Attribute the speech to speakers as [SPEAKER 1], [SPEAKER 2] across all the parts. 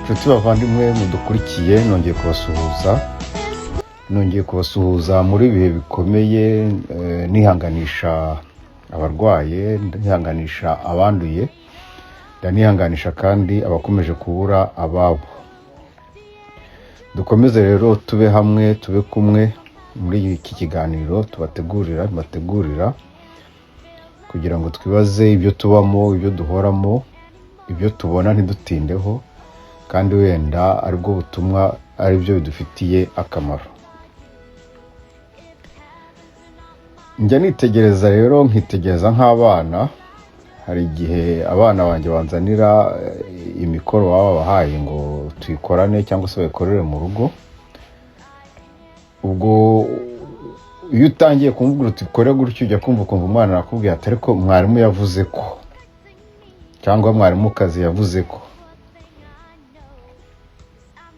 [SPEAKER 1] Inshuti bavandimwe mudukurikiye, nongeye kubasuhuza, nongeye kubasuhuza muri ibihe bikomeye, nihanganisha abarwaye, nihanganisha abanduye, ndanihanganisha kandi abakomeje kubura ababo. Dukomeze rero tube hamwe, tube kumwe muri iki kiganiro tubategurira kugira ngo twibaze ibyo tubamo, ibyo duhoramo, ibyo tubona ntidutindeho, kandi wenda aribwo butumwa aribyo bidufitiye akamaro. Njya nitegereza rero, nkitegereza nk'abana. Hari igihe abana banjye banzanira imikoro baba babahaye ngo tuyikorane cyangwa se bayikorere mu rugo. Ubwo iyo utangiye kumubwira uti kore gutyo, ujya kumva ukumva umwana arakubwira ati: "Ariko mwarimu yavuze ko", cyangwa mwarimukazi yavuze ko.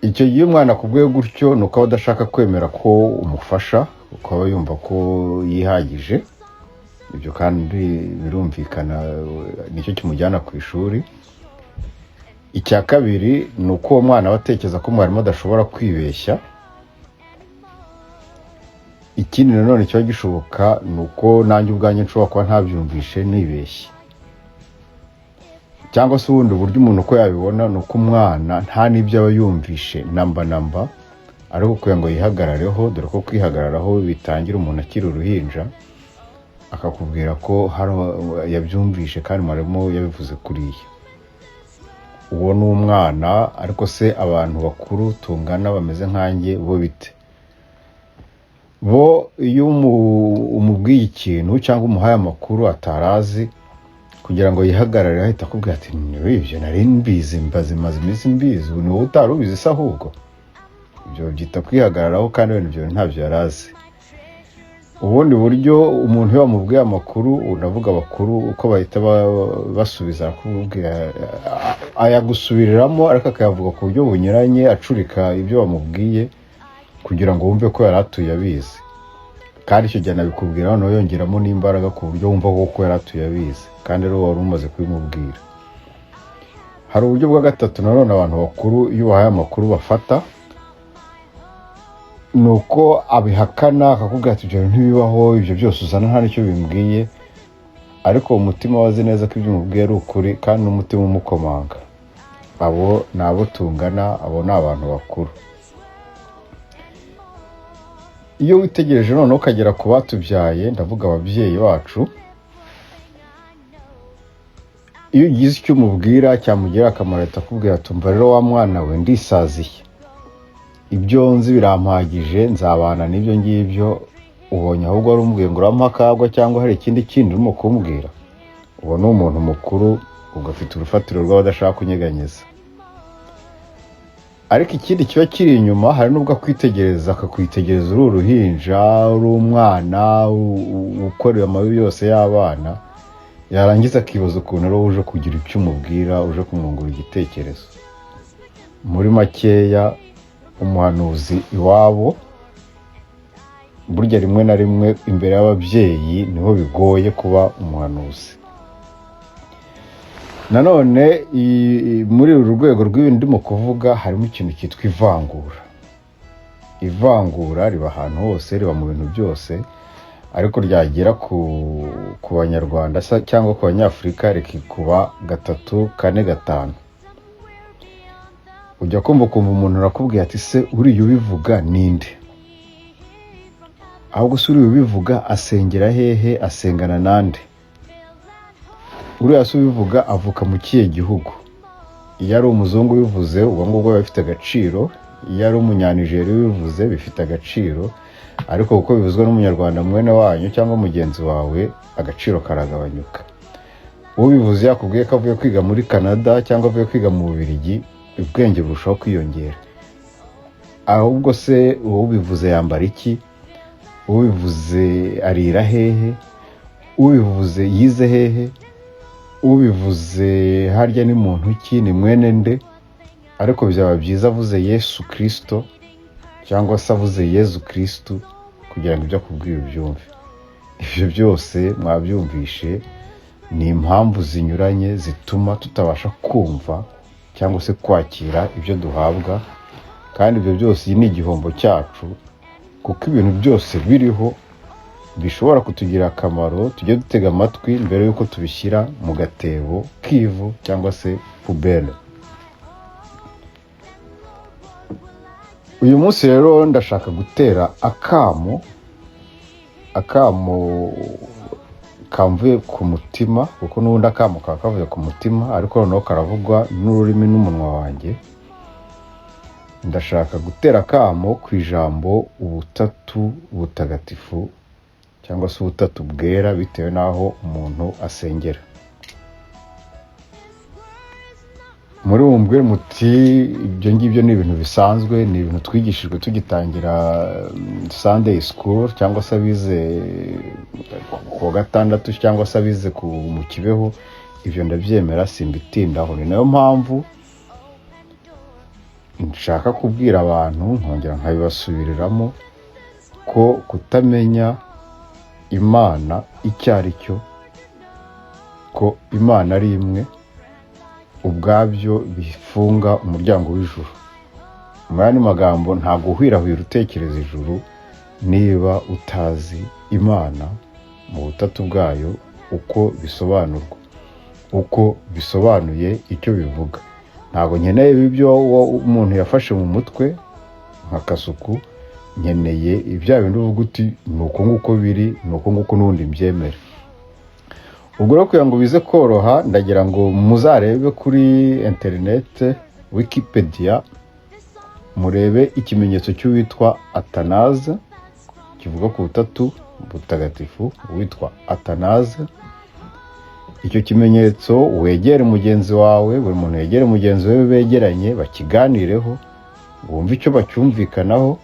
[SPEAKER 1] Icyo gihe umwana akubwiye gutyo, ni uko aba adashaka kwemera ko umufasha, kuko aba yumva ko yihagije. Ibyo kandi birumvikana, nicyo kimujyana ku ishuri. Icya kabiri ni uko uwo mwana aba atekereza ko mwarimu adashobora kwibeshya. Ikindi nanone kiba gishoboka ni uko nanjye ubwanjye nshobora kuba ntabyumvishe, nibeshye, cyangwa se ubundi buryo umuntu uko yabibona ni uko umwana nta n'ibyo aba yumvishe namba namba, ariko kugira ngo yihagarareho, dore ko kwihagararaho bitangira umuntu akiri uruhinja, akakubwira ko hari yabyumvishe kandi mwarimu yabivuze kuriya. Uwo ni umwana. Ariko se abantu bakuru tungana bameze nkanjye bo bite? Bo iyo umubwiye ikintu cyangwa umuhaye amakuru atarazi, kugira ngo yihagarare ahita akubwira ati: "Ibyo nari mbizi, mbaze maze iminsi mbizi, ubu ni wowe utari ubizi se ahubwo." Ibyo babyita kwihagararaho, kandi wenda ibyo ntabyo yari azi. Ubundi buryo umuntu iyo wamubwiye amakuru, unavuga abakuru uko bahita basubiza, arakubwira, ayagusubiriramo ariko akayavuga ku buryo bunyuranye, acurika ibyo wamubwiye kugira ngo wumve ko yari atuye abizi. Kandi icyo gihe anabikubwira noneho yongeramo n'imbaraga, ku buryo wumva ko yari atuye abizi kandi ari wowe wari umaze kubimubwira. Hari uburyo bwa gatatu nanone abantu bakuru iyo ubahaye amakuru bafata, ni uko abihakana, akakubwira ati: "Ibyo bintu ntibibaho, ibyo byose uzana nta n'icyo bimbwiye." Ariko umutima we azi neza ko ibyo umubwiye ari ukuri, kandi n'umutima umukomanga. Abo ni abo tungana, abo ni abantu bakuru. Iyo witegereje noneho ukagera ku batubyaye, ndavuga ababyeyi bacu, iyo ugize icyo umubwira cyamugirira akamaro, ahita akubwira ati: "Umva rero wa mwana we, ndisaziye, ibyo nzi birampagije, nzabana n'ibyo ngibyo." Ubonye ahubwo wari umubwiye ngo urampa akagwa cyangwa hari ikindi kindi urimo kumbwira. Uwo ni umuntu mukuru, ubwo afite urufatiro rw'abadashaka kunyeganyeza. Ariko ikindi kiba kiri inyuma, hari n'ubwo akwitegereza, akakwitegereza uri uruhinja, uri umwana ukorera amabi yose y'abana, yarangiza akibaza ukuntu ari wowe uje kugira icyo umubwira, uje kumwungura igitekerezo. Muri makeya, umuhanuzi iwabo burya rimwe na rimwe imbere y'ababyeyi niho bigoye kuba umuhanuzi. Nanone muri uru rwego rw'ibintu ndimo kuvuga harimo ikintu cyitwa ivangura. Ivangura riba ahantu hose, riba mu bintu byose, ariko ryagera ku Banyarwanda cyangwa ku Banyafurika rikikuba gatatu, kane, gatanu. Ujya kumva ukumva umuntu arakubwira ati: "Se uriya ubivuga ninde? Ahubwo se uriya ubivuga asengera hehe? Asengana nande? Uriya se ubivuga avuka mu kihe gihugu?" Iyo ari umuzungu ubivuze, ubwo ngubwo biba bifite agaciro. Iyo ari Umunyanigeriya ubivuze, bifite agaciro. Ariko kuko bivuzwe n'Umunyarwanda mwene wanyu cyangwa mugenzi wawe, agaciro karagabanyuka. Ubivuze yakubwiye ko avuye kwiga muri Canada cyangwa avuye kwiga mu Bubiligi, ubwenge burushaho kwiyongera. Ahubwo se ubivuze yambara iki? Ubivuze arira hehe? Ubivuze yize hehe? Ubivuze harya ni muntu ki? Ni mwene nde? Ariko byaba byiza avuze Yesu Kirisito cyangwa se avuze Yezu Kirisitu, kugira ngo ibyo akubwiye ubyumve. Ibyo byose mwabyumvishe, ni impamvu zinyuranye zituma tutabasha kumva. cyangwa se kwakira ibyo duhabwa. Kandi ibyo byose ni igihombo cyacu, kuko ibintu byose biriho bishobora kutugirira akamaro. Tujye dutega amatwi mbere y'uko tubishyira mu gatebo k'ivu cyangwa se poubelle. Uyu munsi rero ndashaka gutera akamo kamvuye ku mutima, kuko n'ubundi akamo kaba kavuye ku mutima, ariko noneho karavugwa n'ururimi n'umunwa wanjye. Ndashaka gutera akamo ku ijambo ubutatu butagatifu cyangwa se ubutatu bwera, bitewe n'aho umuntu asengera. Muri bumbwire muti ibyo ngibyo ni ibintu bisanzwe, ni ibintu twigishijwe tugitangira Sunday school, cyangwa se abize ku wa gatandatu, cyangwa se abize mu Kibeho. Ibyo ndabyemera, simbitindaho. Ni nayo mpamvu nshaka kubwira abantu, nkongera nkabibasubiriramo, ko kutamenya Imana icyo ari cyo, ko Imana ari imwe, ubwabyo bifunga umuryango w'ijuru. Mu yandi magambo, ntabwo uhwirahwira utekereza ijuru niba utazi Imana mu butatu bwayo, uko bisobanurwa, uko bisobanuye, icyo bivuga. Ntabwo nkeneye ibyo umuntu yafashe mu mutwe nka kasuku, nkeneye ibya bindi uvuga uti ni uko nguko biri, ni uko nguko n'ubundi mbyemera. Ubwo rero kugira ngo bize koroha, ndagira ngo muzarebe kuri interinete, Wikipedia, murebe ikimenyetso cy'uwitwa Atanaze kivuga ku butatu butagatifu. Uwitwa Atanaze, icyo kimenyetso wegere mugenzi wawe, buri muntu yegere mugenzi we begeranye, bakiganireho, wumve icyo bacyumvikanaho.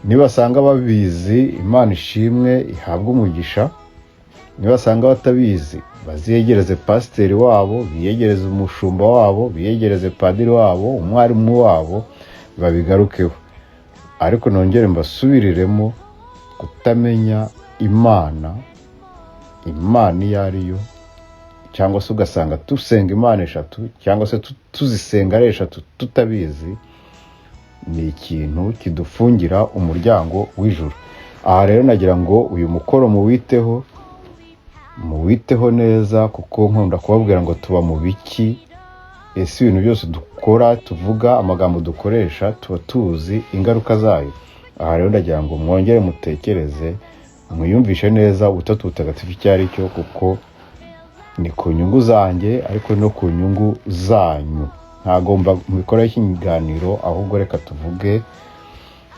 [SPEAKER 1] Nibasanga babizi, Imana ishimwe, ihabwe umugisha. Nibasanga batabizi, baziyegereze pasiteri wabo, biyegereze umushumba wabo, biyegereze padiri wabo, umwarimu wabo, babigarukeho. Ariko nongere mbasubiriremo, kutamenya Imana, Imana iyo ari yo, cyangwa se ugasanga dusenga Imana eshatu, cyangwa se tuzisenga ari eshatu tutabizi, ni ikintu kidufungira umuryango w'ijuru. Aha rero nagira ngo uyu mukoro muwiteho, muwiteho neza, kuko nkunda kubabwira ngo tuba mu biki? Ese ibintu byose dukora, tuvuga, amagambo dukoresha, tuba tuzi ingaruka zayo? Aha rero ndagira ngo mwongere mutekereze, mwiyumvishe neza ubutatu butagatifu icyo ari cyo, kuko ni ku nyungu zanjye ariko no ku nyungu zanyu. Ntagomba mbikoraho ikiganiro, ahubwo reka tuvuge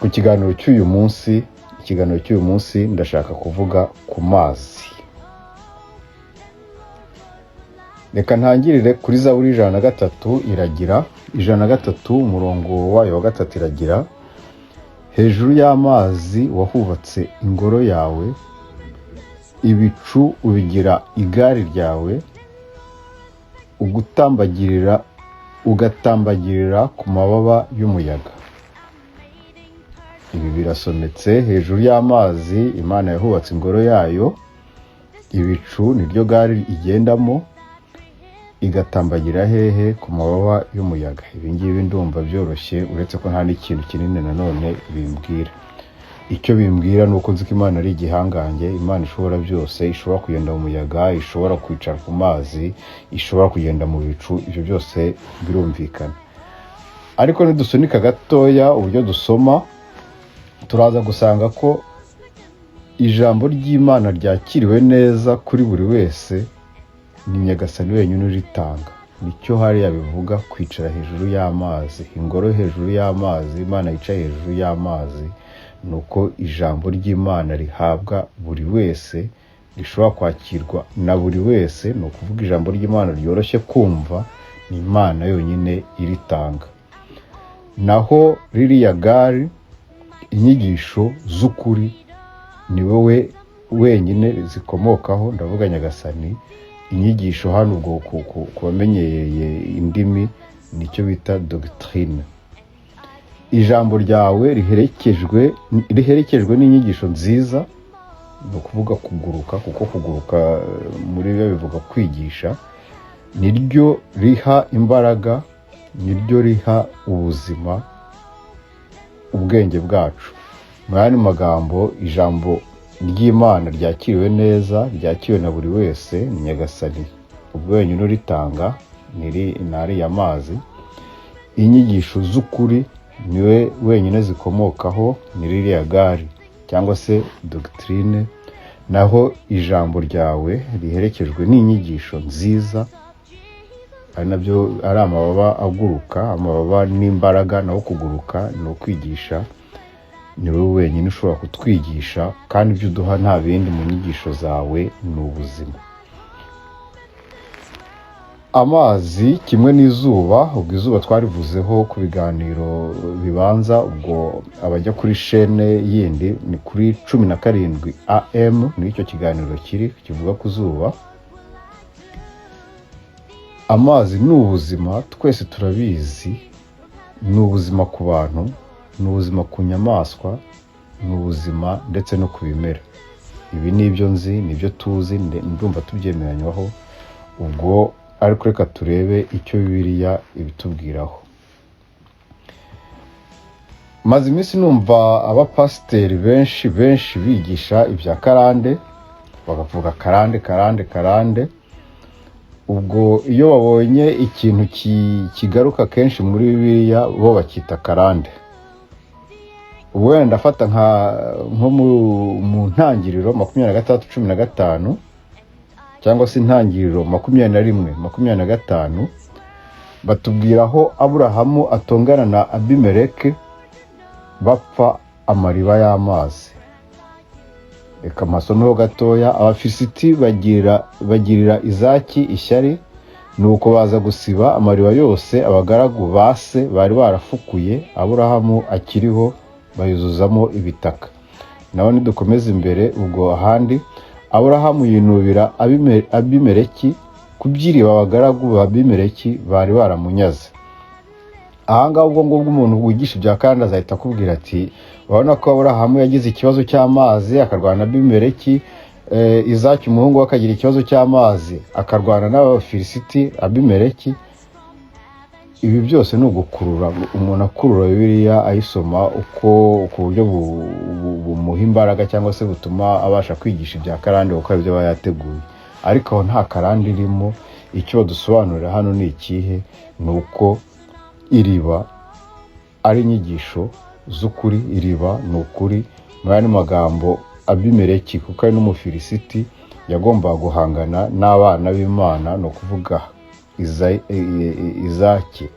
[SPEAKER 1] ku kiganiro cy'uyu munsi. Ikiganiro cy'uyu munsi ndashaka kuvuga ku mazi. Reka ntangirire kuri Zaburi 103, iragira 103 umurongo wayo wa 3, iragira: hejuru y'amazi wahubatse ingoro yawe, ibicu ubigira igare ryawe, ugatambagirira ku mababa y'umuyaga. Ibi birasometse: hejuru y'amazi Imana yahubatse ingoro yayo, ibicu niryo gare igendamo, igatambagira hehe? Ku mababa y'umuyaga. Ibi ngibi ndumva byoroshye, uretse ko nta n'ikintu kinini nanone bimbwira. Icyo bimbwira ni uko nzi ko Imana ari igihangange, Imana ishobora byose, ishobora kugenda mu muyaga, ishobora kwicara ku mazi, ishobora kugenda mu bicu. Ibyo byose birumvikana. Ariko nidusunika gatoya uburyo dusoma, turaza gusanga ko ijambo ry'Imana ryakiriwe neza kuri buri wese ni Nyagasani wenyine uritanga. Nicyo hariya bivuga kwicara hejuru y'amazi, ingoro hejuru y'amazi, Imana yicaye hejuru y'amazi. Ni uko ijambo ry'Imana rihabwa buri wese, rishobora kwakirwa na buri wese. Ni ukuvuga ijambo ry'Imana ryoroshye kumva ni Imana yonyine iritanga. Naho ririya gare, inyigisho z'ukuri, ni wowe wenyine zikomokaho, ndavuga Nyagasani. Inyigisho hano ubwo ku bamenyereye indimi nicyo bita doctrine. Ijambo ryawe riherekejwe n'inyigisho nziza, ni ukuvuga kuguruka, kuko kuguruka muri byo bivuga kwigisha, niryo riha imbaraga. Niryo riha ubuzima ubwenge bwacu. Mu yandi magambo, ijambo ry'Imana ryakiriwe neza, ryakiriwe na buri wese, ni Nyagasani ubwo wenyine uritanga, ni ariya mazi. Inyigisho z'ukuri niwe wenyine zikomokaho, ni ririya gari cyangwa se doctrine. Naho ijambo ryawe riherekejwe n'inyigisho nziza, ari nabyo ari amababa aguruka, amababa n'imbaraga, naho kuguruka ni ukwigisha. Ni wowe wenyine ushobora kutwigisha, kandi ibyo uduha nta bindi mu nyigisho zawe ni ubuzima. Amazi kimwe n'izuba, ubwo izuba twarivuzeho ku biganiro bibanza. Ubwo abajya kuri shene yindi ni kuri 17 AM, ni icyo kiganiro kiri kivuga ku zuba. Amazi ni ubuzima, twese turabizi. Ni ubuzima ku bantu, ni ubuzima ku nyamaswa, ni ubuzima ndetse no ku bimera. Ibi ni ibyo nzi, ni ibyo tuzi, ndumva tubyemeranywaho. Ubwo ariko reka turebe icyo Bibiliya ibitubwiraho. Maze iminsi numva abapasiteri benshi benshi bigisha ibya karande, bakavuga karande, karande, karande. Ubwo iyo babonye ikintu kigaruka kenshi muri Bibiliya, bo bacyita karande. Wenda ndafata nko mu Ntangiriro 26:15, cyangwa se Intangiriro 21:25, batubwira aho Aburahamu atongana na Abimeleki bapfa amariba y'amazi. Reka mpasomeho gatoya. Abafilisiti bagirira Izaki ishyari, nuko baza gusiba amariba yose abagaragu ba se bari barafukuye Aburahamu akiriho, bayuzuzamo ibitaka. Naho nidukomeza imbere, ubwo ahandi Aburahamu yinubira Abimeleki kuby'iriba abagaragu ba Abimeleki bari baramunyaze. Ahangaha ubwo ngubwo umuntu wigisha ibya karande azahita akubwira ati: "Urabona ko Aburahamu yagize ikibazo cy'amazi akarwana na Abimeleki, Izaki umuhungu we akagira ikibazo cy'amazi akarwana n'Abafilisiti, Abimeleki." Ibi byose ni ugukurura, umuntu akurura Bibiliya ayisoma uko ku buryo bumuha imbaraga cyangwa se butuma abasha kwigisha ibya karande, kuko aribyo aba yateguye. Ariko aho nta karande irimo. Icyo badusobanurira hano ni ikihe? Ni uko iriba ari inyigisho z'ukuri, iriba ni ukuri. Mu yandi magambo, Abimeleki, kuko ari n'Umufilisiti, yagombaga guhangana n'abana b'Imana, ni ukuvuga Izaki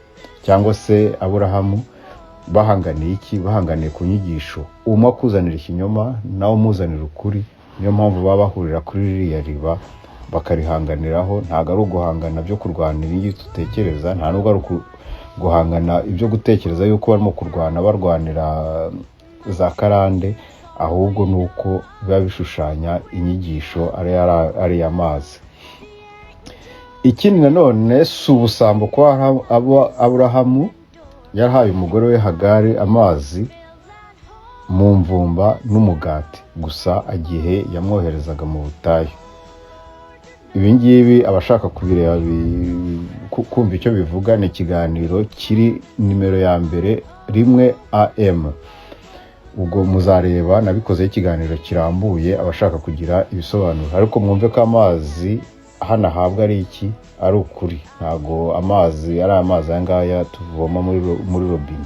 [SPEAKER 1] cyangwa se Aburahamu. Bahanganiye iki? Bahanganiye ku nyigisho. Umwe akuzanira ikinyoma, nawe umuzanira ukuri. Niyo mpamvu baba bahurira kuri ririya riba bakarihanganiraho. Ntabwo ari uguhangana byo kurwanira ibyo dutekereza, nta nubwo ari guhangana ibyo gutekereza yuko barimo kurwana barwanira za karande, ahubwo ni uko biba bishushanya inyigisho ari amazi. Ikindi nanone, si ubusambo kuba Aburahamu yarahaye umugore we Hagari amazi mu mvumba n'umugati gusa igihe yamwoherezaga mu butayu. Ibi ngibi abashaka kubireba, kumva icyo bivuga, ni ikiganiro kiri nimero ya mbere 1 AM. Ubwo muzareba nabikozeho ikiganiro kirambuye, abashaka kugira ibisobanuro. Ariko mwumve ko amazi hano ahabwa ari iki? Ari ukuri. Ntabwo amazi ari amazi aya ngaya tuvoma muri robine.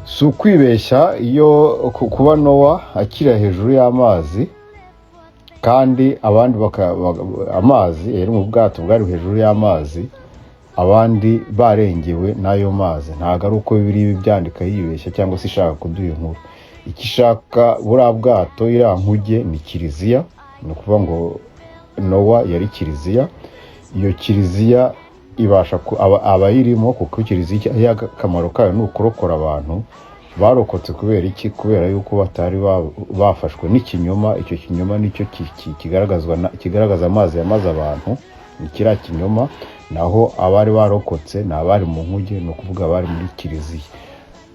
[SPEAKER 1] Si ukwibeshya iyo kuba Nowa akira hejuru y'amazi, kandi abandi amazi yari mu bwato bwari hejuru y'amazi, abandi barengewe n'ayo mazi. Ntabwo ari uko Bibiliya ibyandika yibeshya cyangwa se ishaka kuduha inkuru. Icyo ishaka, buriya bwato, iriya nkuge ni kiliziya. Ni ukuvuga ngo Nowa yari kiliziya. Iyo kiliziya ibasha abayirimo, kuko kiliziya akamaro kayo ni ukurokora abantu. Barokotse kubera iki? Kubera yuko batari bafashwe n'ikinyoma. Icyo kinyoma nicyo kigaragaza amazi yamaze abantu, ni kiriya kinyoma. Naho abari barokotse ni abari mu nkuge, ni ukuvuga abari muri kiliziya.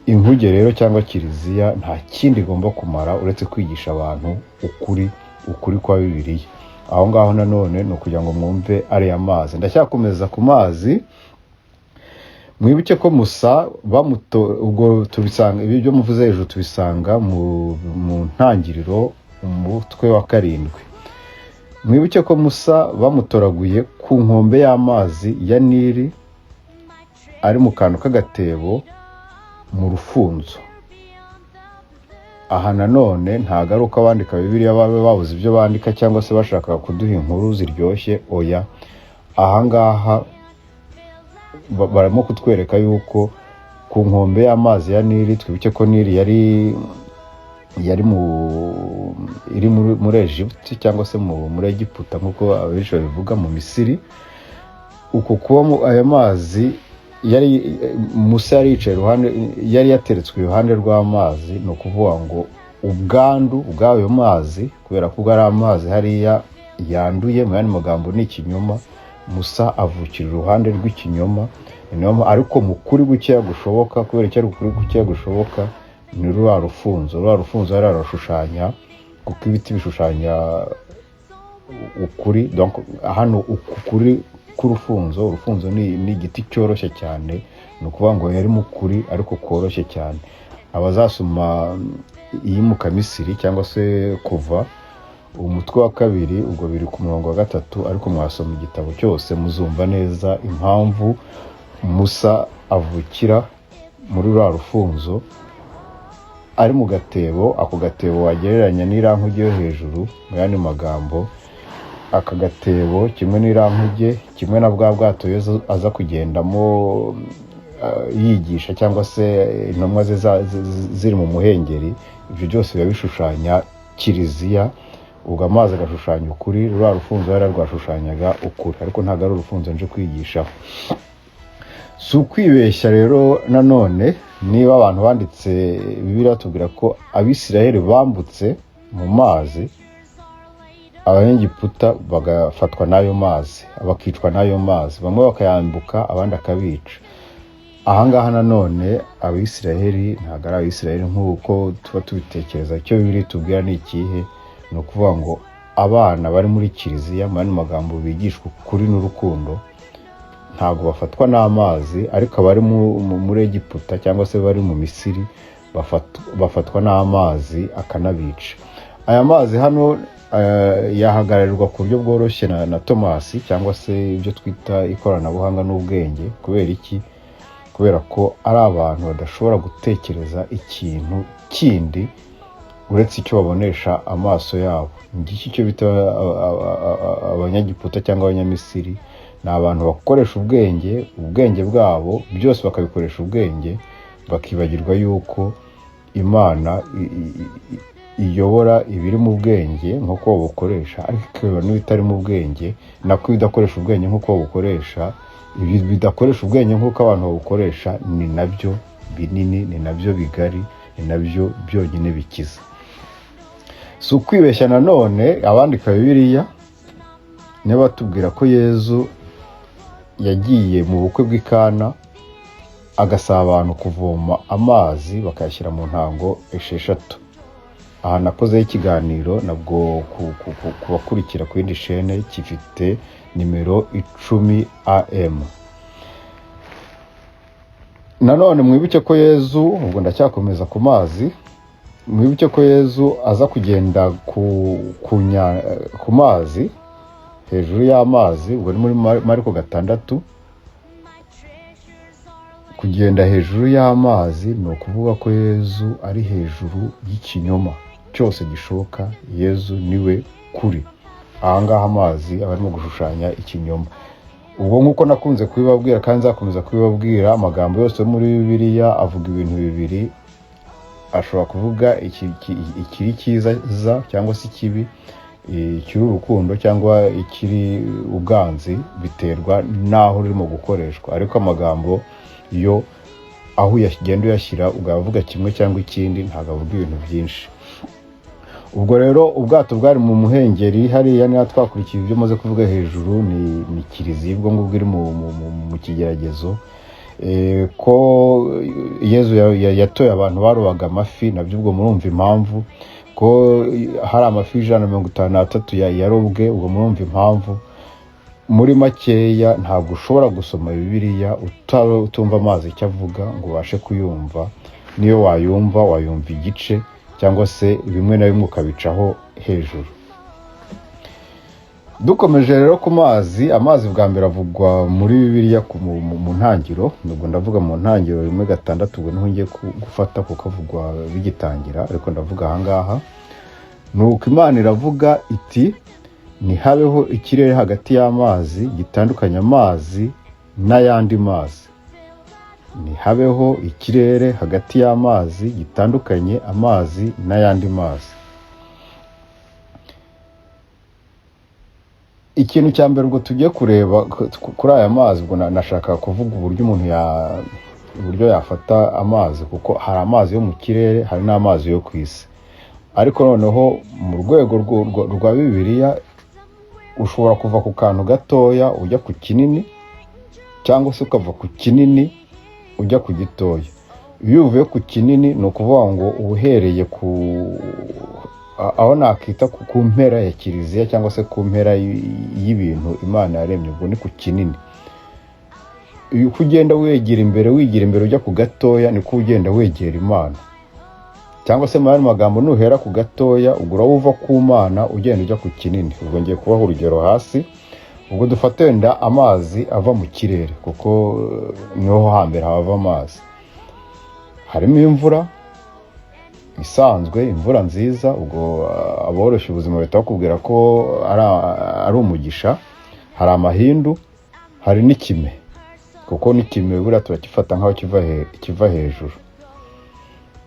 [SPEAKER 1] Inkuge rero cyangwa kiliziya nta kindi igomba kumara uretse kwigisha abantu ukuri, ukuri kwa Bibiliya. Aho ngaho nanone ni ukugira ngo mwumve ariya mazi. Ndacyakomeza ku mazi. Mwibuke ko Musa bamuto, ubwo tubisanga, ibi byo muvuze hejuru tubisanga mu Ntangiriro, umutwe wa 7. Mwibuke ko Musa bamutoraguye ku nkombe y'amazi ya Nili, ari mu kantu k'agatebo mu rufunzo. Aha nanone ntabwo ari uko abandika Bibiliya babe babuze ibyo bandika cyangwa se bashaka kuduha inkuru ziryoshye. Oya, ahangaha barimo kutwereka yuko ku nkombe y'amazi ya Nili, twibuke ko Nili yari mu iri muri Egiputa cyangwa se muri Egiputa nk'uko abenshi babivuga, mu Misiri. Uko kuba aya mazi yari, Musa yari yicaye iruhande, yari yateretswe iruhande rw'amazi, ni ukuvuga ngo ubwandu bw'ayo mazi, kubera ko ubwo ari amazi hariya yanduye, mu yandi magambo ni ikinyoma. Musa avukira iruhande rw'ikinyoma. Ni nayo ariko mu kuri gukeya gushoboka. Kubera icyo ari ukuri gukeya gushoboka, ni ruriya rufunzo. Ruriya rufunzo hariya rurashushanya, kuko ibiti bishushanya ukuri. Donc hano uku kuri k'urufunzo, urufunzo ni igiti cyoroshye cyane, ni ukuvuga ngo yari mu kuri ariko koroshye cyane. Abazasoma Iyimukamisiri cyangwa se Kuva, umutwe wa 2, ubwo biri ku murongo wa 3, ariko mwasoma igitabo cyose muzumva neza impamvu Musa avukira muri ruriya rufunzo ari mu gatebo. Ako gatebo wagereranya n'irankuge yo hejuru. Mu yandi magambo, aka gatebo kimwe n'irankuge, kimwe na bwa bwato Yezu aza kugendamo yigisha, cyangwa se intumwa ze ziri mu muhengeri, ibyo byose biba bishushanya kiliziya. Ubwo amazi agashushanya ukuri, ruriya rufunzo hariya rwashushanyaga ukuri, ariko ntabwo ari urufunzo nje kwigishaho. Si ukwibeshya rero nanone niba abantu banditse Bibiliya batubwira ko Abisirayeli bambutse mu mazi, Abanyegiputa bagafatwa n'ayo mazi, bakicwa n'ayo mazi, bamwe bakayambuka abandi akabica. Ahangaha nanone Abisirayeli ntabwo ari Abisirayeli nk'uko tuba tubitekereza. Icyo Bibiliya itubwira ni ikihe? Ni ukuvuga ngo abana bari muri kiliziya, mu yandi magambo bigishwa ukuri n'urukundo, ntabwo bafatwa n'amazi, ariko abari muri Egiputa cyangwa se bari mu Misiri bafatwa n'amazi akanabica. Aya mazi hano yahagararirwa ku buryo bworoshye na Tomasi cyangwa se ibyo twita ikoranabuhanga n'ubwenge. Kubera iki? Kubera ko ari abantu badashobora gutekereza ikintu kindi uretse icyo babonesha amaso yabo. Ngiki icyo bita Abanyagiputa cyangwa Abanyamisiri, ni abantu bakoresha ubwenge, ubwenge bwabo byose bakabikoresha ubwenge, bakibagirwa yuko Imana iyobora ibiri mu bwenge nk'uko babukoresha, ariko ikayobora n'ibitari mu bwenge, nako ibidakoresha ubwenge nk'uko babukoresha. Ibi bidakoresha ubwenge nk'uko abantu babukoresha ni nabyo binini, ni nabyo bigari, ni nabyo byonyine bikiza. Si ukwibeshya nanone abandika Bibiliya niba batubwira ko Yezu yagiye mu bukwe bw'i Kana, agasaba abantu kuvoma amazi bakayashyira mu ntango 6. Aha nakozeho ikiganiro nabwo ku bakurikira ku yindi shene, gifite nimero 10 am. Nanone mwibuke ko Yezu, ubwo ndacyakomeza ku mazi, mwibuke ko Yezu aza kugenda ku mazi, hejuru y'amazi, ubwo ni muri Mariko 6. Kugenda hejuru y'amazi ni ukuvuga ko Yezu ari hejuru y'ikinyoma cyose gishoboka. Yezu niwe kuri. Ahangaha amazi aba arimo gushushanya ikinyoma. Ubwo nk'uko nakunze kubibabwira kandi nzakomeza kubibabwira, amagambo yose yo muri Bibiliya avuga ibintu bibiri: ashobora kuvuga ikiri cyiza cyangwa se ikibi, ikiri urukundo cyangwa ikiri ubwanzi, biterwa n'aho rurimo gukoreshwa. Ariko amagambo yo aho uyagenda uyashyira ugavuga kimwe cyangwa ikindi, ntabwo avuga ibintu byinshi. Ubwo rero ubwato bwari mu muhengeri hariya, niba twakurikiye ibyo maze kuvuga hejuru, ni kiliziya ubwo ngubwo iri mu kigeragezo. Ko Yezu yatoye abantu barobaga amafi, nabyo ubwo murumva impamvu. Ko hari amafi 153 yarobwe, ubwo murumva impamvu. Muri makeya, ntabwo ushobora gusoma Bibiliya utumva amazi icyo avuga ngo ubashe kuyumva. Niyo wayumva, wayumva igice cyangwa se bimwe na bimwe ukabicaho hejuru. Dukomeje rero ku mazi, amazi bwa mbere avugwa muri Bibiliya mu ntangiro. Ubwo ndavuga mu Ntangiriro 1:6, ubwo niho ngiye gufata kuko avugwa bigitangira, ariko ndavuga ahangaha. Ni uko Imana iravuga iti: "Ntihabeho ikirere hagati y'amazi gitandukanya amazi n'ayandi mazi." Ntihabeho ikirere hagati y'amazi gitandukanye amazi n'ayandi mazi. Ikintu cya mbere ubwo tugiye kureba kuri aya mazi, ubwo nashaka kuvuga uburyo umuntu uburyo yafata amazi, kuko hari amazi yo mu kirere, hari n'amazi yo ku isi. Ariko noneho mu rwego rwa Bibiliya, ushobora kuva ku kantu gatoya ujya ku kinini, cyangwa se ukava ku kinini ujya ku gitoya. Iyo uvuye ku kinini, ni ukuvuga ngo uba uhereye ku aho nakita ku mpera ya kiliziya cyangwa se ku mpera y'ibintu Imana yaremye, ubwo ni ku kinini. Uko ugenda wegera imbere, wigira imbere ujya ku gatoya, niko ugenda wegera Imana. Cyangwa se mu yandi magambo, nuhera ku gatoya, ubwo uraba uva ku Mana ugenda ujya ku kinini. Ubwo ngiye kubaha urugero hasi. Ubwo dufate wenda amazi ava mu kirere, kuko niho hambere hava amazi. Harimo imvura isanzwe, imvura nziza, ubwo aboroshya ubuzima bahita bakubwira ko ari umugisha. Hari amahindu, hari n'ikime, kuko n'ikime buriya turakifata nk'aho kiva hejuru.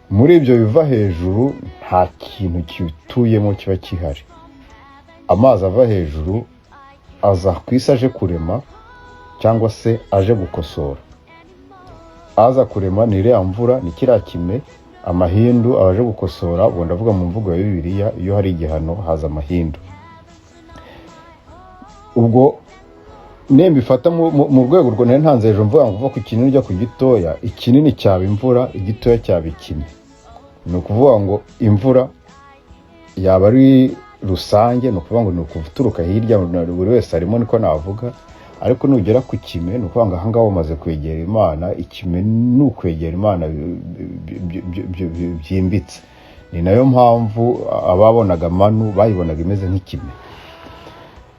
[SPEAKER 1] Muri ibyo biva hejuru nta kintu kituyemo kiba gihari. Amazi ava hejuru aza ku isi aje kurema cyangwa se aje gukosora. Aza kurema ni iriya mvura, ni kiriya kime. Amahindu aba aje gukosora. Ubwo ndavuga mu mvugo ya Bibiliya, iyo hari igihano haza amahindu. Ubwo nemba ifata mu rwego rwo nari ntanze hejuru, mvuga ngo uva ku kinini ujya ku gitoya, ikinini cyaba imvura, igitoya cyaba ikime. Ni ukuvuga ngo imvura yaba ari rusange, ni ukuvuga ngo ni ukuturuka hirya, buri wese arimo, niko navuga. Ariko nugera ku kime, ni ukuvuga ngo ahangaha umaze kwegera Imana. Ikime ni ukwegera Imana byimbitse. Ni nayo mpamvu ababonaga manu bayibonaga imeze nk'ikime.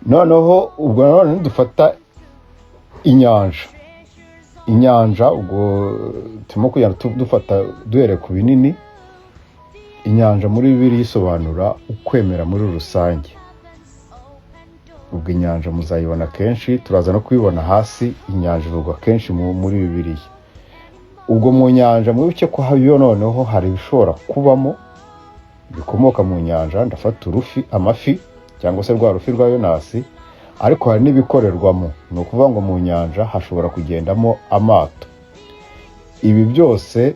[SPEAKER 1] Noneho ubwo nanone nidufata inyanja, inyanja ubwo turimo kugenda dufata duhereye ku binini. Inyanja muri Bibiliya isobanura ukwemera muri rusange. Ubwo inyanja muzayibona kenshi, turaza no kubibona hasi. Inyanja ivugwa kenshi muri Bibiliya. Ubwo mu nyanja, mwibuke ko hayo noneho hari ibishobora kubamo bikomoka mu nyanja. Ndafata urufi, amafi, cyangwa se rwa rufi rwa Yonasi. Ariko hari n'ibikorerwamo, ni ukuvuga ngo mu nyanja hashobora kugendamo amato. Ibi byose,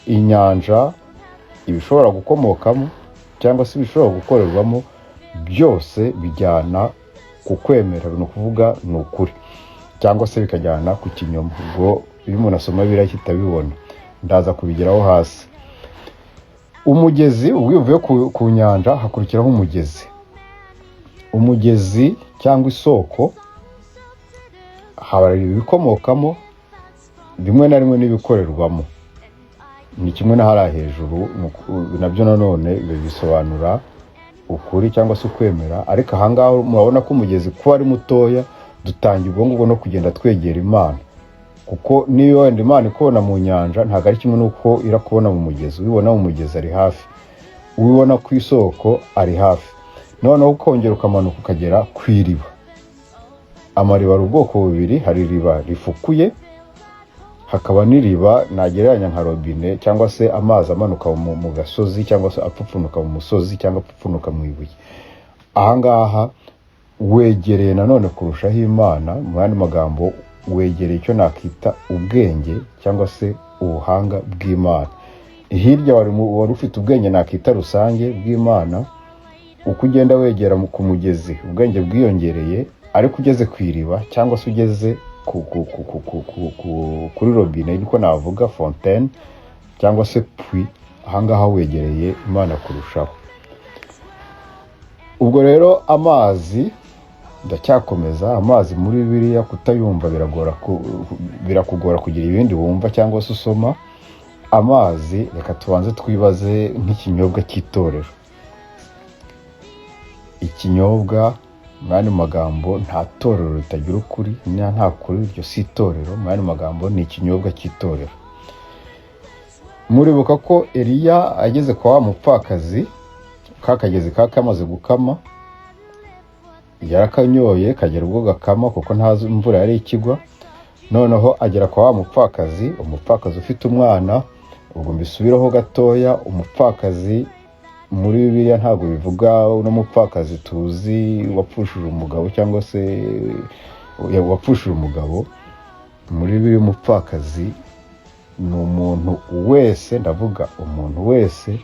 [SPEAKER 1] inyanja, ibishobora gukomokamo cyangwa se ibishobora gukorerwamo, byose bijyana ku kwemera, ni ukuvuga ni ukuri, cyangwa se bikajyana ku kinyoma. Ubwo iyo umuntu asoma biriya kitabibona, ndaza kubigeraho hasi. Umugezi, ubwo iyo uvuye ku nyanja hakurikiraho umugezi. Umugezi cyangwa isoko haba ibikomokamo rimwe na rimwe n'ibikorerwamo. Ni kimwe na hariya hejuru, nabyo nanone bisobanura ukuri cyangwa se ukwemera. Ariko ahangaha murabona ko umugezi kuba ari mutoya, dutangira ubwo ngubwo no kugenda twegera Imana, kuko niyo wenda Imana ikubona mu nyanja ntabwo ari kimwe n'uko irakubona mu mugezi. Ubibona mu mugezi ari hafi, ubibona ku isoko ari hafi. Noneho ukongera ukamanuka ukagera ku iriba. Amariba ari ubwoko bubiri: hari iriba rifukuye, hakaba n'iriba nagereranya nka robine, cyangwa se amazi amanuka mu gasozi, cyangwa se apfupfunuka mu musozi, cyangwa apfupfunuka mu ibuye. Ahangaha wegereye nanone kurushaho Imana. Mu yandi magambo, wegereye icyo nakita ubwenge cyangwa se ubuhanga bw'Imana. Hirya wari ufite ubwenge nakita rusange bw'Imana. Uko ugenda wegera ku mugezi, ubwenge bwiyongereye. Ariko ugeze ku iriba cyangwa se ugeze kuri robine, niko navuga, fontaine cyangwa se puits, ahangaha wegereye Imana kurushaho. Ubwo rero amazi Ndacyakomeza. Amazi muri Bibiliya kutayumva biragora, birakugora kugira ibindi wumva cyangwa se usoma. Amazi, reka tubanze twibaze nk'ikinyobwa cy'itorero. Ikinyobwa, mu yandi magambo, nta torero ritagira ukuri. Niba nta kuri, iryo si itorero. Mu yandi magambo, ni ikinyobwa cy'itorero. Muribuka ko Eliya ageze kwa wa mupfakazi, ka kagezi ka kamaze gukama, yarakanyoye kagera ubwo gakama, kuko nta mvura yari ikigwa. Noneho agera kwa wa mupfakazi, umupfakazi ufite umwana. Ubwo mbisubireho gatoya, umupfakazi muri Bibiliya ntabwo bivuga uno mupfakazi tuzi wapfushije umugabo cyangwa se wapfushije umugabo. Muri Bibiliya umupfakazi ni umuntu wese, ndavuga umuntu wese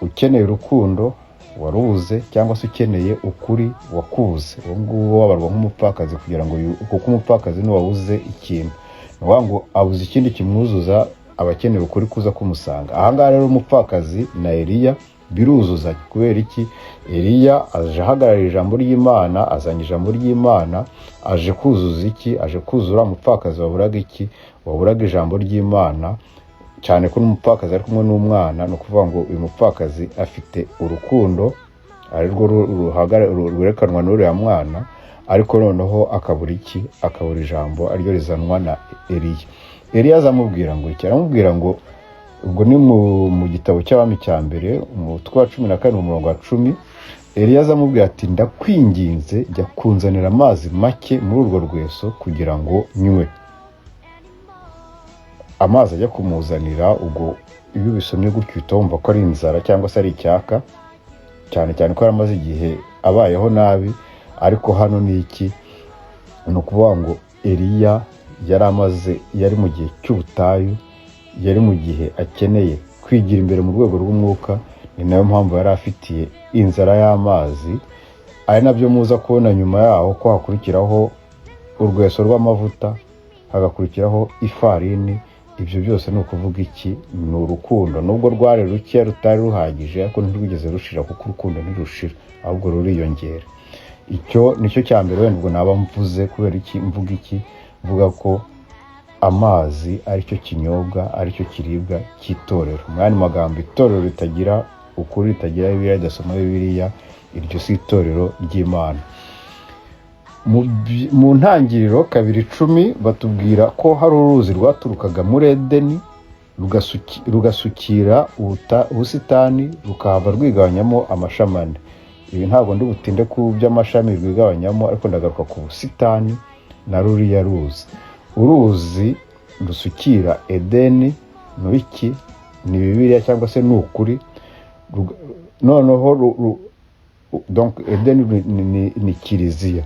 [SPEAKER 1] ukeneye urukundo warubuze, cyangwa se ukeneye ukuri wakubuze. Uwo nguwo wabarwa nk'umupfakazi, kugira ngo kuko umupfakazi ni uwabuze ikintu, ni ukuvuga ngo abuze ikindi kimwuzuza, aba akeneye ukuri kuza kumusanga. Ahangaha rero umupfakazi na Eliya biruzuzanya. Kubera iki? Eliya aje ahagararira ijambo ry'Imana, azanye ijambo ry'Imana, aje kuzuza iki? Aje kuzura umupfakazi waburaga iki? Waburaga ijambo ry'Imana. Cyane ko n'umupfakazi ari kumwe n'umwana. Ni ukuvuga ngo uyu mupfakazi afite urukundo, arirwo rwerekanwa n'uriya mwana, ariko noneho akabura iki? Akabura ijambo, ariryo rizanwa na Eliya. Eliya azamubwira ngo iki? Aramubwira ngo, ubwo ni mu gitabo cy'Abami cya mbere, umutwe wa 14, umurongo wa 10, Eliya azamubwira ati: "Ndakwinginze, jya kunzanira amazi make muri urwo rweso kugira ngo nywe." Amazi ajya kumuzanira, ubwo iyo ubisomye gutyo uhita wumva ko ari inzara cyangwa se ari icyaka, cyane cyane ko yari amaze igihe abayeho nabi. Ariko hano ni iki? Ni ukuvuga ngo Eliya yari amaze, yari mu gihe cy'ubutayu, yari mu gihe akeneye kwigira imbere mu rwego rw'umwuka. Ni nayo mpamvu yari afitiye inzara y'amazi, ari nabyo muza kubona nyuma yaho ko hakurikiraho urweso rw'amavuta, hagakurikiraho ifarini. Ibyo byose ni ukuvuga iki? Ni urukundo. Nubwo rwari ruke, rutari ruhagije, ariko ntirwigeze rushira, kuko urukundo ntirushira, ahubwo ruriyongera. Icyo nicyo cya mbere wenda ubwo naba mvuze. Kubera iki mvuga iki? Mvuga ko amazi aricyo kinyobwa, aricyo kiribwa cy'itorero. Mu yandi magambo, itorero ritagira ukuri, ritagira Bibiliya, ridasoma Bibiliya, iryo si itorero ry'Imana. Mu Ntangiriro 2:10 batubwira ko hari uruzi rwaturukaga muri Edeni, rugasukira ubusitani, rukahava rwigabanyamo amashami ane. Ibi ntabwo ndi butinde ku by'amashami rwigabanyamo, ariko ndagaruka ku busitani na ruriya ruzi. Uruzi rusukira Edeni ni iki? Ni Bibiliya cyangwa se ni ukuri. Noneho donc Edeni ni kiliziya.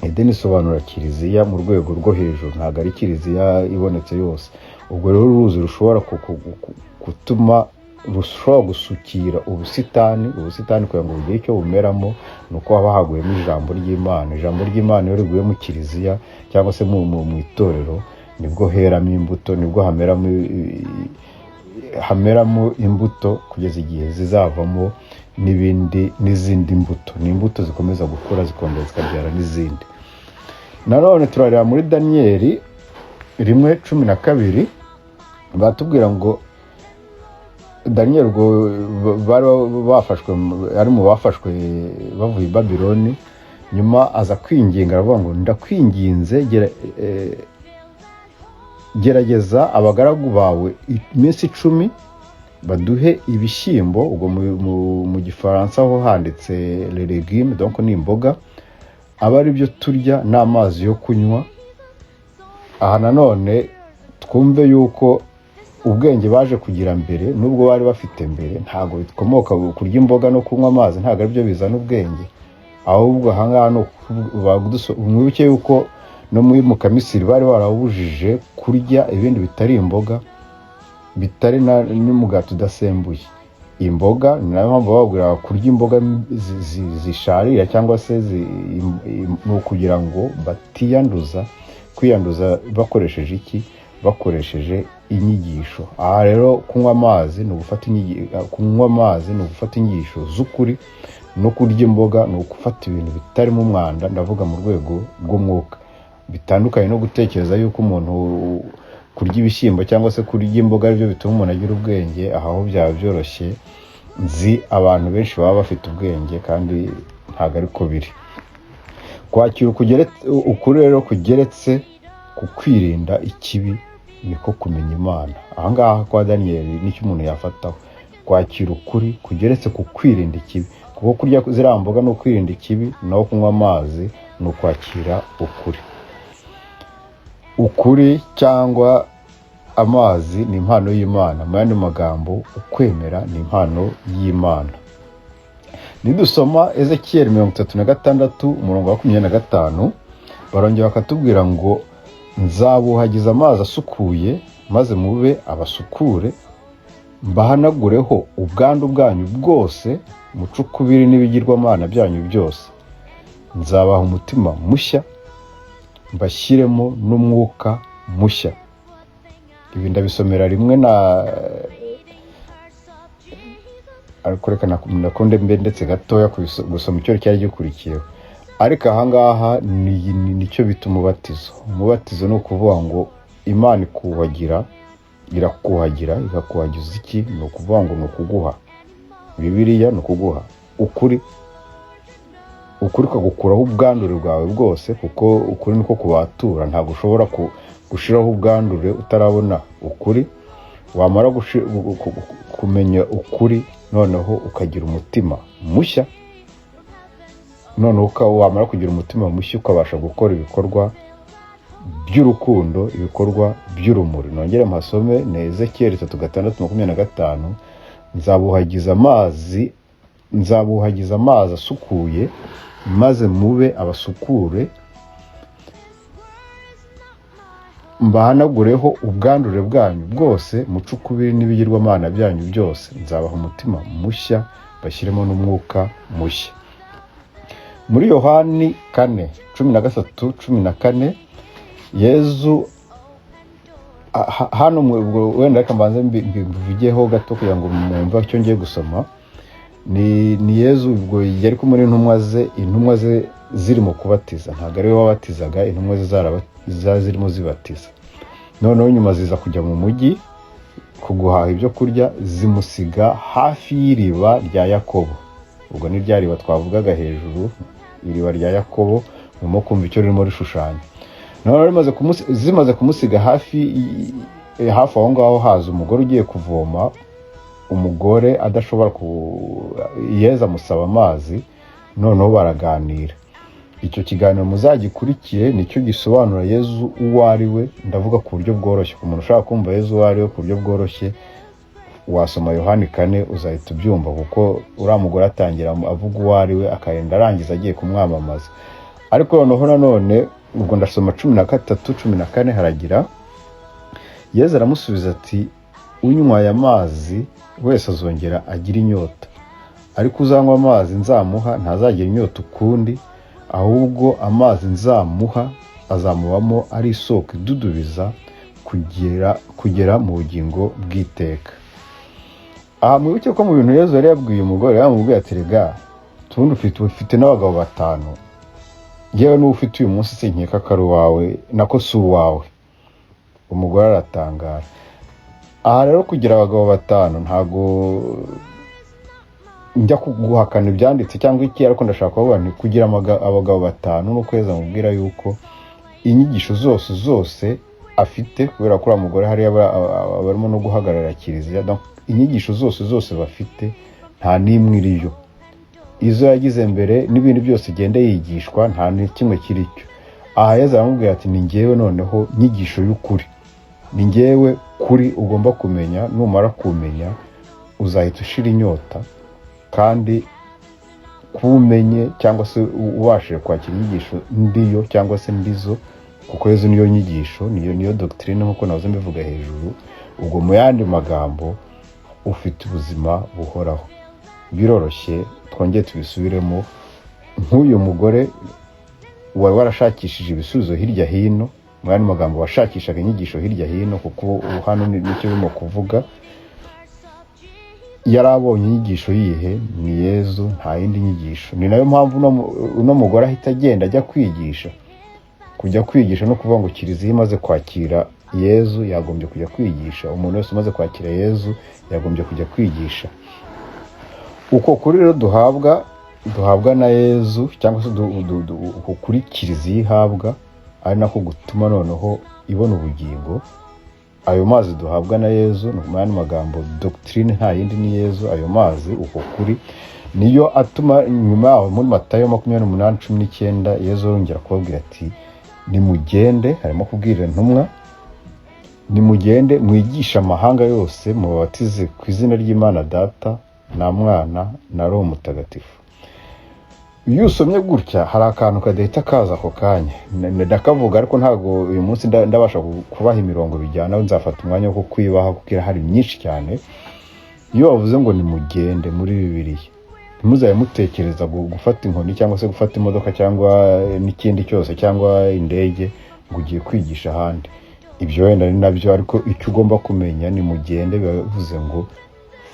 [SPEAKER 1] Edeni isobanura kiliziya mu rwego rwo hejuru, ntabwo ari kiliziya ibonetse yose. Ubwo rero uruzi rushobora gutuma rushobora gusukira ubusitani, ubusitani kugira ngo bugire icyo bumeramo, ni uko haba haguyemo ijambo ry'Imana. Ijambo ry'Imana iyo riguye mu kiliziya cyangwa se mu itorero, nibwo heramo imbuto, nibwo hameramo imbuto kugeza igihe zizavamo n'ibindi n'izindi mbuto. Ni imbuto zikomeza gukura, zikongera zikabyara n'izindi. Nanone turareba muri Daniyeli 1:12, batubwira ngo Daniyeli ubwo bari bafashwe, ari mu bafashwe bavuye i Babiloni, nyuma aza kwinginga, aravuga ngo: "Ndakwinginze, gerageza abagaragu bawe iminsi 10, baduhe ibishyimbo." Ubwo mu Gifaransa ho handitse les légumes, donc ni imboga, aba ari byo turya n'amazi yo kunywa. Aha nanone twumve yuko ubwenge baje kugira mbere, nubwo bari bafite mbere, ntabwo bikomoka kurya imboga no kunywa amazi, ntabwo aribyo bizana ubwenge. Ahubwo ahangaha ni mwibuke yuko no muri Mukamisiri bari barabujije kurya ibindi bitari imboga, bitari n'umugati udasembuye. Imboga, ni nayo mpamvu bababwira kurya imboga zisharira cyangwa se ni ukugira ngo batiyanduza. Kwiyanduza bakoresheje iki? Bakoresheje inyigisho. Aha rero kunywa amazi ni ugufata inyigisho z'ukuri. No kurya imboga ni ugufata ibintu bitarimo umwanda, ndavuga mu rwego rw'umwuka, bitandukanye no gutekereza yuko umuntu kurya ibishyimbo cyangwa se kurya imboga aribyo bituma umuntu agira ubwenge. Aha ho byaba byoroshye, nzi abantu benshi baba bafite ubwenge kandi ntabwo ariko biri. Kwakira ukuri rero kugeretse ku kwirinda ikibi niko kumenya Imana. Aha ngaha kwa Daniyeli nicyo umuntu yafataho: kwakira ukuri kugeretse ku kwirinda ikibi, kuko kurya ziriya mboga ni ukwirinda ikibi, naho kunywa amazi ni ukwakira ukuri. Ukuri cyangwa amazi ni impano y'Imana. Mu yandi magambo, ukwemera ni impano y'Imana. Nidusoma Ezekiyeli 36, umurongo wa 25, barongera bakatubwira ngo: "Nzabuhagiza amazi asukuye, maze mube abasukure, mbahanagureho ubwandu bwanyu bwose, muce ukubiri n'ibigirwamana byanyu byose. Nzabaha umutima mushya, mbashyiremo n'umwuka mushya." Ibi ndabisomera rimwe na, ariko reka nakunde mbe ndetse gatoya gusoma icyo cyari gikurikiyeho. Ariko ahangaha nicyo bita umubatizo. Umubatizo ni ukuvuga ngo Imana ikuhagira, irakuhagira. Ikakuhagiza iki? Ni ukuvuga ngo ni ukuguha Bibiliya, ni ukuguha ukuri, ukuri ukagukuraho ubwandure bwawe bwose, kuko ukuri niko kubatura. Ntabwo ushobora gushiraho ubwandure utarabona ukuri. Wamara kumenya ukuri, noneho ukagira umutima mushya. Noneho wamara kugira umutima mushya, ukabasha gukora ibikorwa by'urukundo, ibikorwa by'urumuri. Nongere mpasome: ni Ezekiyeli 3:6, 25: "Nzabuhagiza amazi, nzabuhagiza amazi asukuye, maze mube abasukure, mbahanagureho ubwandure bwanyu bwose, muce ukubiri n'ibigirwamana byanyu byose. Nzabaha umutima mushya, bashyiremo n'umwuka mushya." Muri Yohani 4, 13, 14, Yezu hano ubwo wenda reka mbanze mbivugeho gato kugira ngo mwumve icyo ngiye gusoma. Ni Yezu ubwo yari kumwe n'intumwa ze, intumwa ze zirimo kubatiza. Ntabwo ari we wabatizaga, intumwa ze zari zirimo zibatiza. Noneho nyuma ziza kujya mu mujyi kuguhaha ibyo kurya, zimusiga hafi y'iriba rya Yakobo. Ubwo ni rya riba twavugaga hejuru, iriba rya Yakobo. Murimo kumva icyo ririmo rishushanya. Noneho zimaze kumusiga hafi aho ngaho, haza umugore ugiye kuvoma. Umugore adashobora ku Yezu amusaba amazi, noneho baraganira. Icyo kiganiro muzagikurikire, nicyo gisobanura Yezu uwo ari we. Ndavuga ku buryo bworoshye, ku muntu ushaka kumva Yezu uwo ari we ku buryo bworoshye, wasoma Yohani 4, uzahita ubyumva, kuko uriya mugore atangira avuga uwo ari we, akagenda arangiza agiye kumwamamaza. Ariko noneho nanone ubwo ndasoma 13, 14. Haragira: "Yezu aramusubiza ati: 'Unywaye amazi wese azongera agira inyota, ariko uzanywa amazi nzamuha ntazagira inyota ukundi, ahubwo amazi nzamuha azamubamo ari isoko idudubiza kugera mu bugingo bw'iteka.'" Aha mwibuke ko mu bintu Yezu yari yabwiye umugore, yamubwiye ati: "Rega tubundi ufite n'abagabo batanu, yewe n'uwo ufite uyu munsi sinkeka ko ari uwawe, nako si uwawe." Umugore aratangara. Aha rero kugira abagabo batanu, ntabwo njya guhakana ibyanditse cyangwa iki, ariko ndashaka kuvuga nti kugira abagabo batanu ni uko Yezu amubwira yuko inyigisho zose zose afite, kubera ko uriya mugore hariya aba arimo no guhagarara kiliziya. Donc, inyigisho zose zose bafite nta n'imwe iriyo. Izo yagize mbere n'ibindi byose igenda yigishwa, nta na kimwe kiri cyo. Aha Yezu aramubwira ati: "Ni njyewe noneho nyigisho y'ukuri, ni njyewe kuri ugomba kumenya. Numara kumenya uzahita ushira inyota, kandi kuba umenye cyangwa se ubashije kwakira inyigisho ndiyo cyangwa se ndizo," kuko Yezu niyo nyigisho, niyo doctrine, nk'uko nahoze mbivuga hejuru. Ubwo mu yandi magambo, ufite ubuzima buhoraho. Biroroshye, twongere tubisubiremo. Nk'uyu mugore wari warashakishije ibisubizo hirya hino, mu yandi magambo washakishaga inyigisho hirya hino, kuko ubu hano nicyo birimo kuvuga. Yari abonye inyigisho yihe? Ni Yezu, nta yindi nyigisho. Ni nayo mpamvu uno mugore ahita agenda ajya kwigisha. Kujya kwigisha no kuvuga ngo kiliziya imaze kwakira Yezu yagombye kujya kwigisha. Umuntu wese umaze kwakira Yezu yagombye kujya kwigisha. Uko kuri rero duhabwa na Yezu, cyangwa se uko kuri kiliziya ihabwa, ari nako gutuma noneho ibona ubugingo. Ayo mazi duhabwa na Yezu, ni mu yandi magambo doctrine nta yindi ni Yezu. Ayo mazi, uko kuri, niyo atuma nyuma yaho muri Matayo 28:19 Yezu yongera kubabwira ati: "Nimugende." Harimo kubwira intumwa: "Nimugende mwigishe amahanga yose, mubabatize ku izina ry'Imana Data na Mwana na Roho Mutagatifu." Iyo usomye gutya hari akantu kadahita kaza ako kanya. Ndakavuga, ariko ntabwo uyu munsi ndabasha kubaha imirongo bijyana. Nzafata umwanya wo kukwibaha kuko irahari myinshi cyane. Iyo bavuze ngo nimugende muri Bibiliya, ntimuzabe mutekereza gufata inkoni cyangwa se gufata imodoka cyangwa n'ikindi cyose cyangwa indege ngo ugiye kwigisha ahandi. Ibyo wenda ni nabyo, ariko icyo ugomba kumenya, nimugende biba bivuze ngo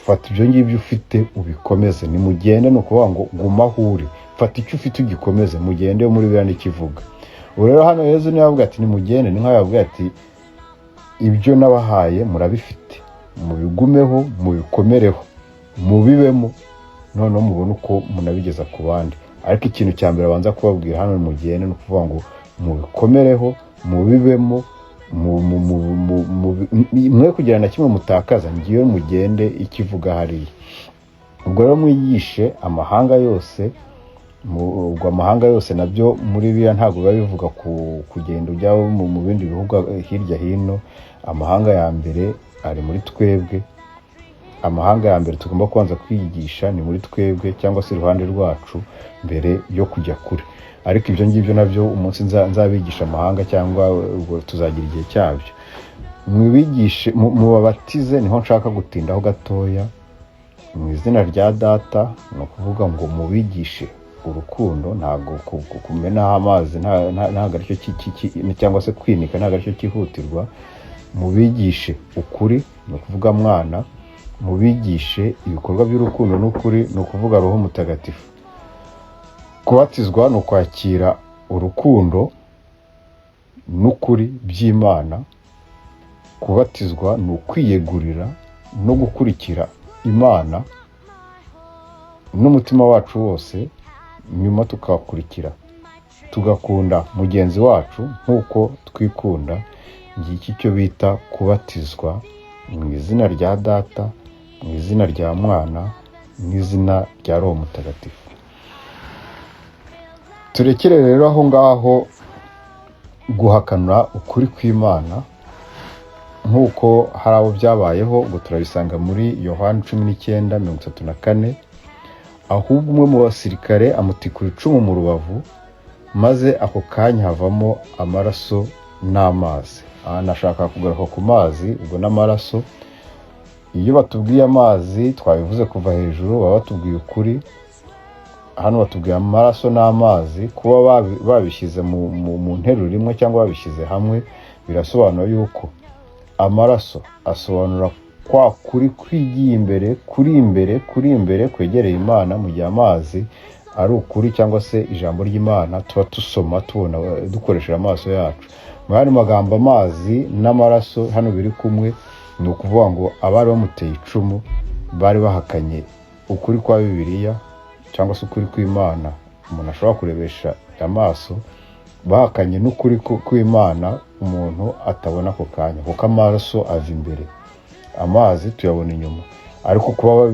[SPEAKER 1] fata ibyo ngibyo ufite ubikomeze. Nimugende ni ukuvuga ngo guma aho uri, fata icyo ufite ugikomeze. Mugende muri biriya n'ikivuga. Ubu rero hano Yezu niwe avuga ati nimugende, ni nk'aho yavuga ati: "Ibyo nabahaye murabifite, mubigumeho, mubikomereho, mubibemo, noneho mubone uko munabigeza ku bandi." Ariko ikintu cya mbere abanza kubabwira hano, mugende, ni ukuvuga ngo mubikomereho, mubibemo, mwe kugira na kimwe mutakaza. Ngiyo mugende ikivuga hariya. Ubwo rero mwigishe amahanga yose. Ubwo amahanga yose nabyo muri biriya ntabwo biba bivuga kugenda ujya mu bindi bihugu hirya hino. Amahanga ya mbere ari muri twebwe. Amahanga ya mbere tugomba kubanza kwigisha ni muri twebwe cyangwa se iruhande rwacu mbere yo kujya kure. Ariko ibyo ngibyo nabyo umunsi nzabigisha amahanga cyangwa ubwo tuzagira igihe cyabyo. Mwibigishe, mubabatize, niho nshaka gutindaho gatoya, mu izina rya Data. Ni ukuvuga ngo mubigishe urukundo. Ntabwo kumenaho amazi ntabwo aricyo cyangwa se kwinika ntabwo aricyo cyihutirwa. Mubigishe ukuri, ni ukuvuga Mwana. Mubigishe ibikorwa by'urukundo n'ukuri, ni ukuvuga Roho Mutagatifu. Kubatizwa ni ukwakira urukundo n'ukuri by'Imana. Kubatizwa ni ukwiyegurira no gukurikira Imana n'umutima wacu wose, nyuma tukakurikira tugakunda mugenzi wacu nk'uko twikunda. Ngiki icyo bita kubatizwa mu izina rya Data, mu izina rya Mwana, mu izina rya Roho Mutagatifu. Turekere rero aho ngaho guhakanura ukuri kw'Imana nk'uko hari abo byabayeho. Ngo turabisanga muri Yohani 19:34: "Ahubwo umwe mu basirikare amutikura icumu mu rubavu, maze ako kanya havamo amaraso n'amazi." Aha nashaka kugaruka ku mazi ubwo n'amaraso. Iyo batubwiye amazi, twabivuze kuva hejuru, baba batubwiye ukuri. Hano batubwiye amaraso n'amazi. Kuba babishyize mu nteruro imwe cyangwa babishyize hamwe, birasobanura yuko amaraso asobanura kwa kuri kwigiye imbere, kuri imbere, kuri imbere, kwegereye Imana, mu gihe amazi ari ukuri cyangwa se ijambo ry'Imana tuba dusoma, tubona dukoresheje amaso yacu. Mu yandi magambo, amazi n'amaraso hano biri kumwe, ni ukuvuga ngo abari bamuteye icumu bari bahakanye ukuri kwa Bibiliya cyangwa se ukuri kw'Imana umuntu ashobora kurebesha amaso, bahakanye n'ukuri kw'Imana umuntu atabona ako kanya, kuko amaraso ava imbere, amazi tuyabona inyuma. Ariko kuba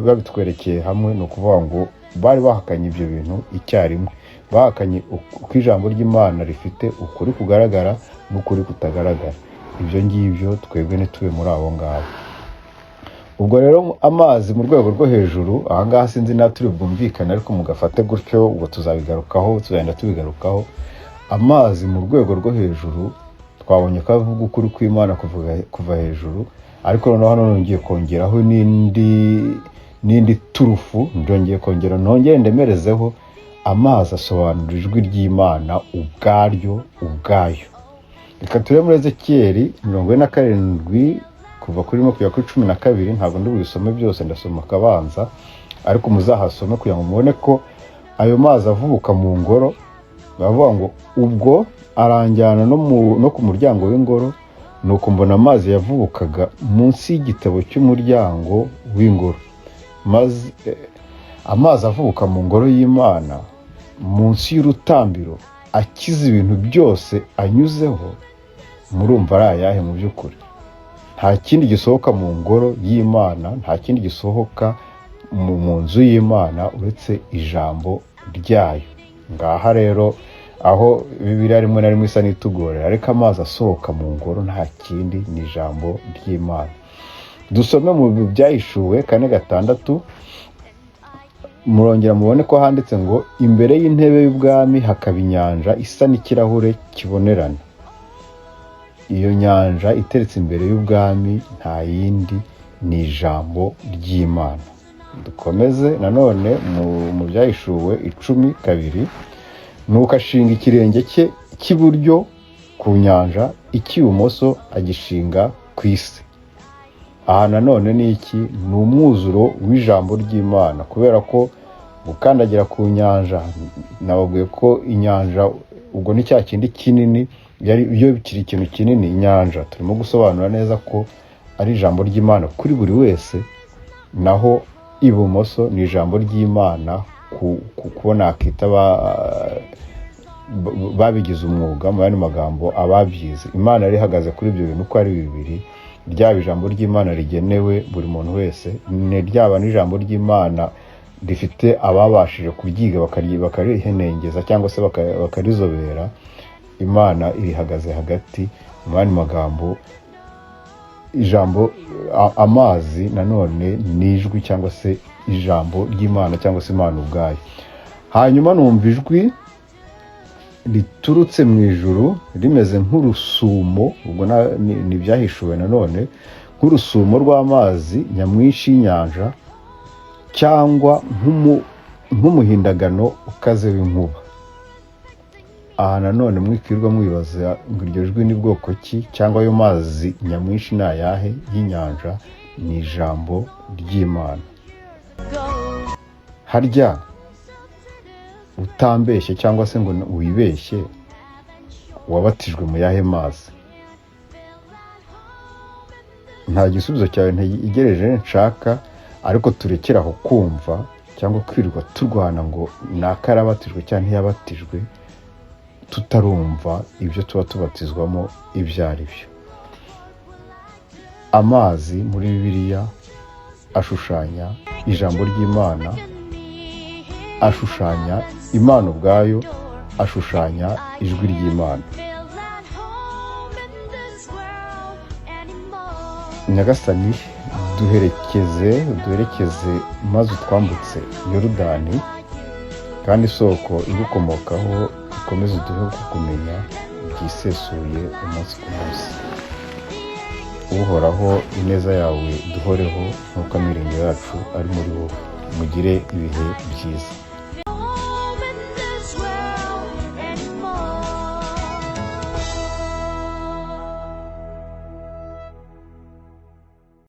[SPEAKER 1] babitwerekeye hamwe, ni ukuvuga ngo bari bahakanye ibyo bintu icyarimwe. Bahakanye uko ijambo ry'Imana rifite ukuri kugaragara n'ukuri kutagaragara. Ibyo ngibyo twebwe ntitube muri abo ngabo. Ubwo rero amazi mu rwego rwo hejuru, ahangaha sinzi niba turi bwumvikane, ariko mugafate gutyo, ubwo tuzabigarukaho, tuzagenda tubigarukaho. Amazi mu rwego rwo hejuru twabonye ko avuga ukuri kw'Imana kuva hejuru. Ariko noneho hano nongeye kongeraho n'indi turufu, ndongeye kongera nongere ndemerezeho: amazi asobanura ijwi ry'Imana ubwaryo, ubwayo. Reka turebe muri Ezekiyeli 47. kuva kuri 1 kugera kuri 12. Ntabwo ndi bubisome byose, ndasoma akabanza, ariko muzahasome kugira ngo mubone ko ayo mazi avubuka mu ngoro. Baravuga ngo: "Ubwo aranjyana no ku muryango w'ingoro, nuko mbona amazi yavubukaga munsi y'igitabo cy'umuryango w'ingoro." Maze amazi avubuka mu ngoro y'Imana munsi y'urutambiro, akiza ibintu byose anyuzeho, murumva ari ayahe? Mu by'ukuri nta kindi gisohoka mu ngoro y'Imana, nta kindi gisohoka mu nzu y'Imana uretse ijambo ryayo. Ngaha rero aho Bibiliya rimwe na rimwe isa n'itugorera, ariko amazi asohoka mu ngoro nta kindi, ni ijambo ry'Imana. Dusome mu Byahishuwe 4:6, murongera mubone ko handitse ngo: "Imbere y'intebe y'ubwami hakaba inyanja isa n'ikirahure kibonerana." Iyo nyanja iteretse imbere y'ubwami nta yindi, ni ijambo ry'Imana. Dukomeze nanone mu Byahishuwe 10:2: "Nuko ashinga ikirenge cye cy'iburyo ku nyanja, icy'ibumoso agishinga ku isi." Aha nanone ni iki? Ni umwuzuro w'ijambo ry'Imana, kubera ko gukandagira ku nyanja, nababwiye ko inyanja ubwo ni cya kindi kinini, yari iyo kiri ikintu kinini. Inyanja turimo gusobanura neza ko ari ijambo ry'Imana kuri buri wese, naho ibumoso ni ijambo ry'Imana ku kubo nakita babigize umwuga, mu yandi magambo ababyize. Imana yari ihagaze kuri ibyo bintu uko ari bibiri, ryaba ijambo ry'Imana rigenewe buri muntu wese, ni ryaba n'ijambo ry'Imana rifite ababashije kuryiga bakarihenengeza cyangwa se bakarizobera. Imana irihagaze hagati. Mu yandi magambo, ijambo amazi nanone ni ijwi cyangwa se ijambo ry'Imana cyangwa se Imana ubwayo. "Hanyuma numva ijwi riturutse mu ijuru rimeze nk'urusumo," ubwo ni ibyahishuwe nanone, "nk'urusumo rw'amazi nyamwinshi y'inyanja, cyangwa nk'umuhindagano ukaze w'inkuba." Aha nanone mwikirwa mwibaza ngo iryo jwi ni bwoko ki, cyangwa ayo mazi nyamwinshi ni ayahe y'inyanja? Ni ijambo ry'Imana. Harya utambeshye cyangwa se ngo wibeshye, wabatijwe mu yahe mazi? Nta gisubizo cyawe ntegereje nshaka, ariko turekere aho kumva cyangwa kwirirwa turwana ngo naka yarabatijwe cyangwa ntiyabatijwe, tutarumva ibyo tuba tubatizwamo ibyo ari byo. Amazi muri Bibiliya ashushanya ijambo ry'Imana, ashushanya Imana ubwayo, ashushanya ijwi ry'Imana.
[SPEAKER 2] Feel at home in this world anymore.
[SPEAKER 1] Nyagasani, duherekeze, duherekeze maze utwambutse Yorudani, kandi isoko igukomokaho ikomeze uduhe kukumenya byisesuye umunsi ku munsi. Uhoraho, ineza yawe duhoreho nk'uko amiringiro yacu ari muri wowe. Mugire ibihe byiza.